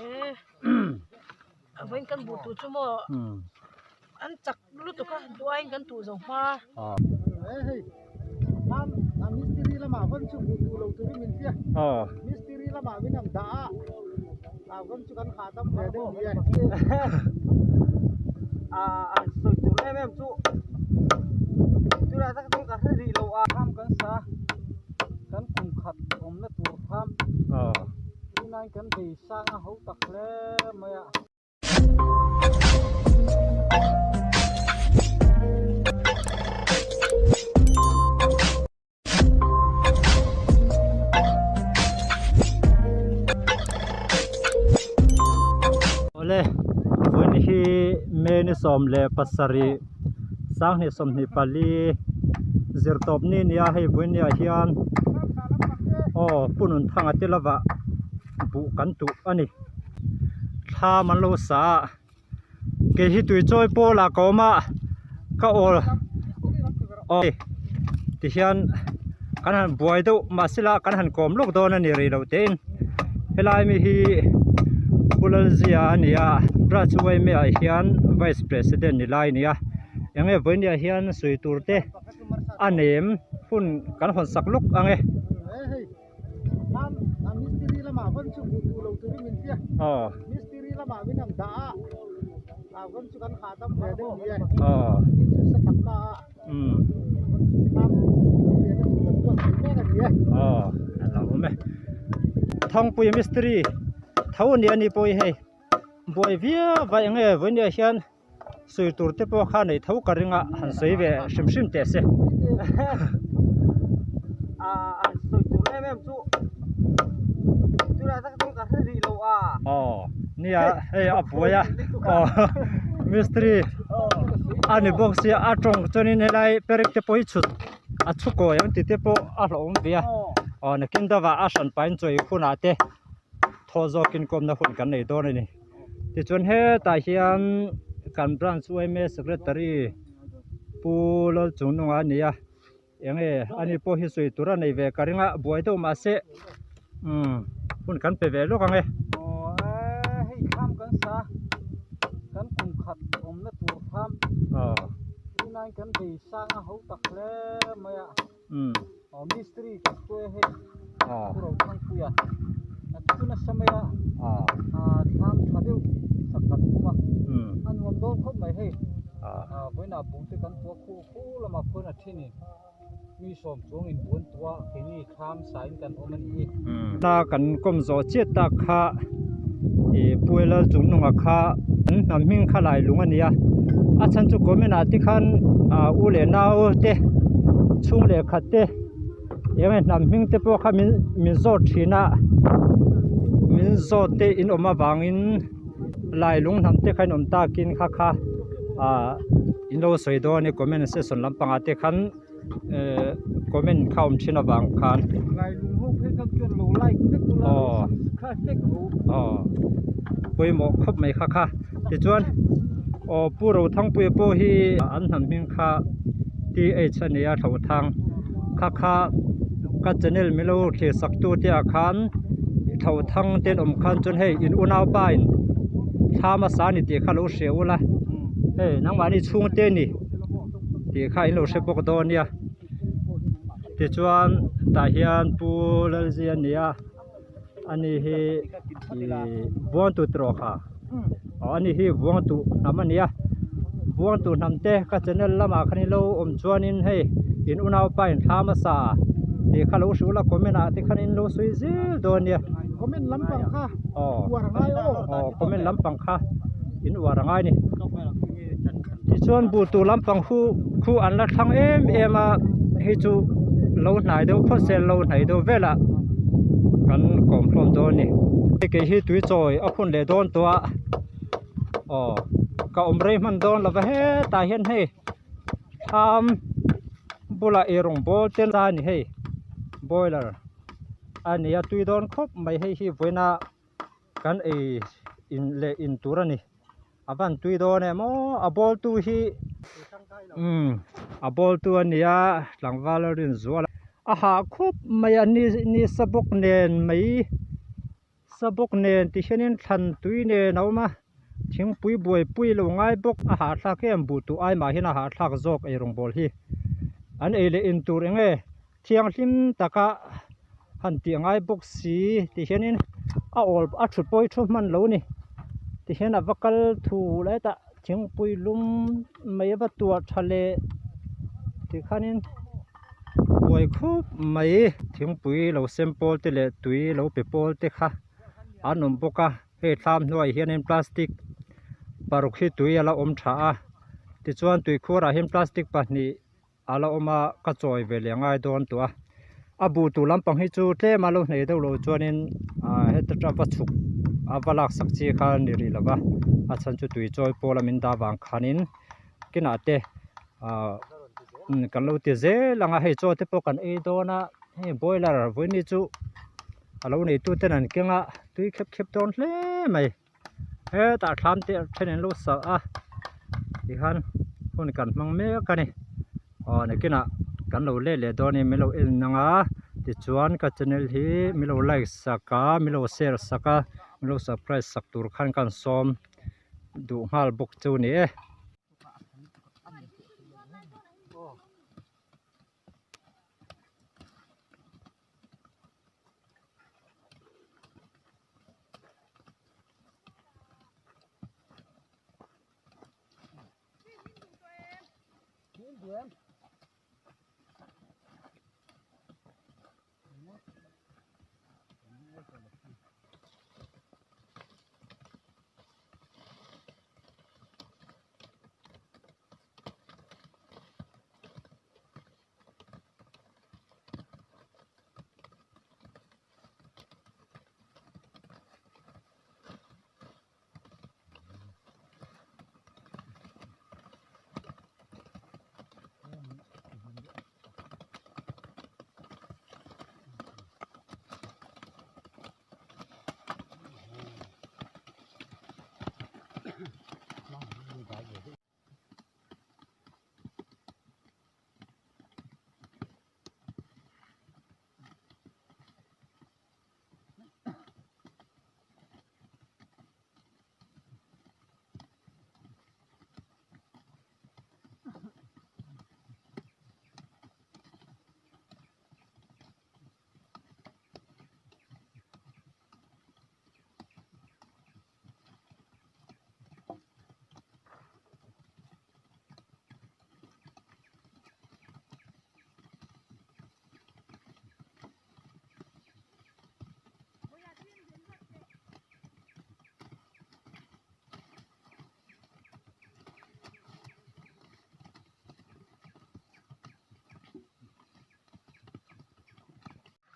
E vawiin kan buh tur chu maw an chak lutuk a duaiin kan tuh zo hma. Awle vawiin hi May ni 17 2024 zirtawp ni nia hei vawiin ni ah hian aw Pu Nunthanga te lovah buh kan tuh a ni thlam an lo sa a kei hi tui chawi pawl ah ka awm a ka awl aw tihian kan han buai deuh mahse la kan han kawm lawk dawn a ni rih loh tein helai mi hi Pu Lalzia a ni a branch yma ah hian vice president ni lai a ni a eng nge vawinia hian sawi tur te a nem hun kan hawn sak lawk ang e. Kham a mistiri lamah vawn chu hmuh duh lo turin min tia. Aw. Mistiri lamah min han dah a, a vawn chu kan hahdam ve deuh ni e. Aw. Ni chu sa takna a. Umm. Vawn chu thlam lo lian a chu kan buat thei mek a ni e. Aw, a lo awm e. Thangpui mistiri tho a nia ni pawh hi hei buai viau va eng nge vawinia hian sawi tur te pawh kha neih tho ka ring a han sawi ve hrim hrim teh se aw nia hei a buai a aw mistiri a ni bawk sia a tawng chuanin helai perek te pawh hi chhut a chhu kawi ang tih te pawh a hlauhawm ve a aw nakin deuhah a hran pahin chawi hunah te thaw zawkin kawmna hun kan nei dawn a ni. Tichuan hetah hian kan branch yma secretary Pu Lalchungnunga a ni a enge ani pawh hi sawi tur a nei ve ka ring a buai deuh mahse umm hun kan pe ve lawk ang e. Aw hei thlam kan sa kan kum khat awmna tur thlam aw tunlai kan bei sang a ho tak hle mai a. Umm. Aw mistiri kan hruai a hei. Aw. Pu Rothangpuia. A thu nasa mai a. Aw. Aa thlam tha deuh sak kan tum a. Umm. A nuam dawn khawp mai hei. Aw. Aa vawiinah buh te kan tuah khu khu lamah khuan a then in mi sawm chuang in buan tuah keini thlam sain kan awm a nih hi. Umm. Ta kan kawm zawh chiat tak kha ih Puilal chungnunga kha an hnam hming kha lai lung a ni a a chhan chu comment ah te khan ah u leh nau te chhung leh khat te eng nge hnam hming te pawh kha min min zawt thin a min zawt te in awm avangin lai lung hnam te kha in awm takin kha kha ah in lo sawi dawn a ni comment section lampangah te khan. eh comment kha awm thin avang khan aw aw pawimawh khawp mai kha kha tichuan aw Pu Rothangpuia pawh hi an hnam hming kha T H a nia Thlothang kha kha ka channel milo thlir sak tu te ah khan Thlothang te an awm khan chuan hei in unaupa in thla hmasa a ni tih kha lo hria ula hei nangmahni chhungte a ni. Tih kha in lo hre bawk dawn nia tichuan tah hian pu Lalzia a ni a ani hi ihh Vuangtu tiraw kha aw ani hi Vuangtu hnam a ni a Vuangtu hnam te ka channel lamah khan in lo awm chuanin hei in unaupa in thla hmasa tih kha lo hrilh ula comment ah te khan in lo sawi zel dawn nia comment lampang kha aw uar a ngai aw aw comment lampang kha in uar a ngai a ni. Tichuan buh tur lampang hu khu an la thlang em em a hei chu lo hnai deuh phawt se lo hnai deuh velah kan kawm hlawm dawn a ni hei kei hi tui chawi a hun leh dawn tawh a aw ka awm rei hman dawn lo va hetah hian hei thlam bulah eirawng bawl te a ni hei boiler a ni a tui dawn khawp mai hei hi vawiina kan ei in leh in tur a ni. A van tui dawn em aw a ball tu hi umm a ball tu a nia tlangval a rin zual a a hah khup mai a ni nisa bawk nen mai nasa bawk nen ti hianin thlan tui nen a awm a thingpui buaipui lo ngai bawk a hahthlak em buh tuh ai mah hian a hahthlak zawk eirawngbawl hi an ei leh in tur eng nge thianghlim taka han tih a ngai bawk si ti hianin a awl a thut pawh hi thu hman lo a ni ti hian a va kal thu lai tah thingpui lum mai a va tuah tha leh tikhanin buai khup mai thingpui lo sem pawl te leh tui lo pe pawl te kha an awm bawk a hei thlam hnuaiah hianin plastic paruk hi tui a la awm tha a tichuan tuikhur ah hian plastic pahnih a la awm a ka chawi ve leh ngai dawn tawh a a buh tur lampang hi chu tlem a lo hneh deuh loh chuanin ah heta tang va chhuk a va lak sak chi kha a ni rih lo va a chhan chu tui chawi pawl a min dah vang khanin kinah te ah kan lo ti zel ang a hei chaw te pawh kan ei dawn a hei boiler vawiin chu a lo neitu ten an keng a tui khep khep dawn hle mai. Hetah thlam te then an lo sa a tikhan hun kan hmang mek a ni aw nakinah kan lo let leh dawn in min lo en ang a tichuan ka channel hi min lo like sak a min lo share sak a min lo subscribe sak tur khan ka han sawm duh nghal bawk chu a ni e.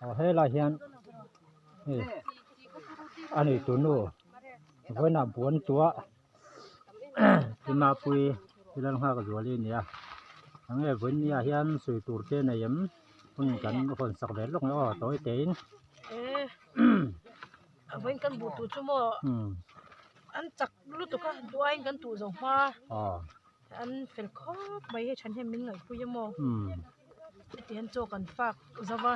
Aw helai hian hei a nei tu nu vawiinah buan tuah Timapui Lalnghak Zuali a ni a enge vawiin ni ah hian sawi tur te nei em hun kan hawn sak ve lawk ang aw tawi tein. Vawiin kan buh tur chu maw an chak lutuk a duaiin kan tuh zo hma. An fel khawp mai hei then hian min ngaihpui a maw heti hian chaw kan fak zo va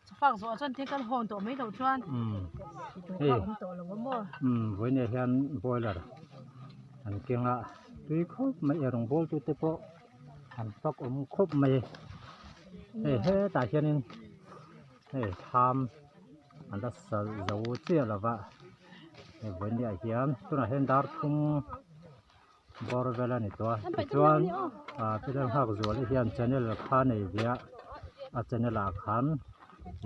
chaw fak zawh ah chuan tihian kan hawn tawh mai loh chuan tih tur kha a awm tawh lo a maw. Vawiinah hian boiler an keng a tui khawp mai erawng bawl tu te pawh an fak awm khawp mai hei hetah hianin hei thlam an la sa zo chiah lo va hei vawiinah hian tunah hian dar thum. Bawr vel a ni tawh a tichuan ah Peter nghak zuali hian channel kha nei ve a a channel ah khan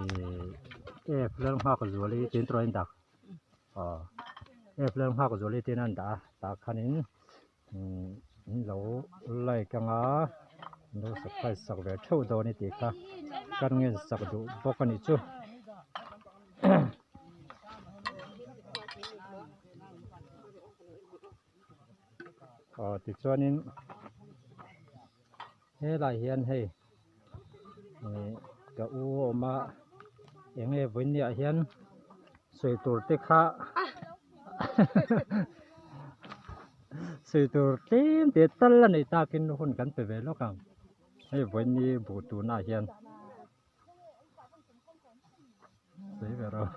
ihh F lal nghak zuali tiin tawh a in dah aw F lal nghak zuali tiin a in dah a tah khanin umm in lo like anga in lo subscribe sak ve theuh dawn a ni tih kha kan ngen sak duh bawk a nih chu. Aw tichuanin helaiah hian hei ih ka u a awm a eng nge vawiin hian sawi tur te kha sawi tur tlem te tal a neih takin hun kan pe ve lawk ang hei vawiin ni buh tunah hian sawi ve rawh.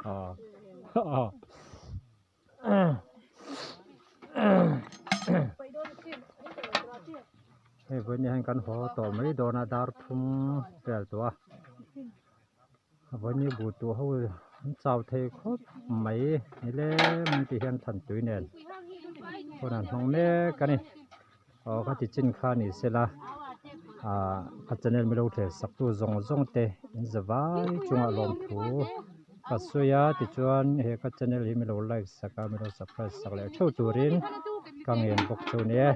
Aw. Hei vawiin hian kan haw tawh mai dawn a dar thum vel tawh a vawiin hi buh tuh ho an chau thei khawp mai ni lem an tih hian thlan tui nen hun an hmang mek a ni aw ka ti chin kha ni sela ah ka channel milo thler sak tu zawng zawng te in za vai chungah lawmthu ka sawi a tichuan he ka channel hi milo like sak a milo subscribe sak leh theuh turin ka ngen bawk chu a ni e.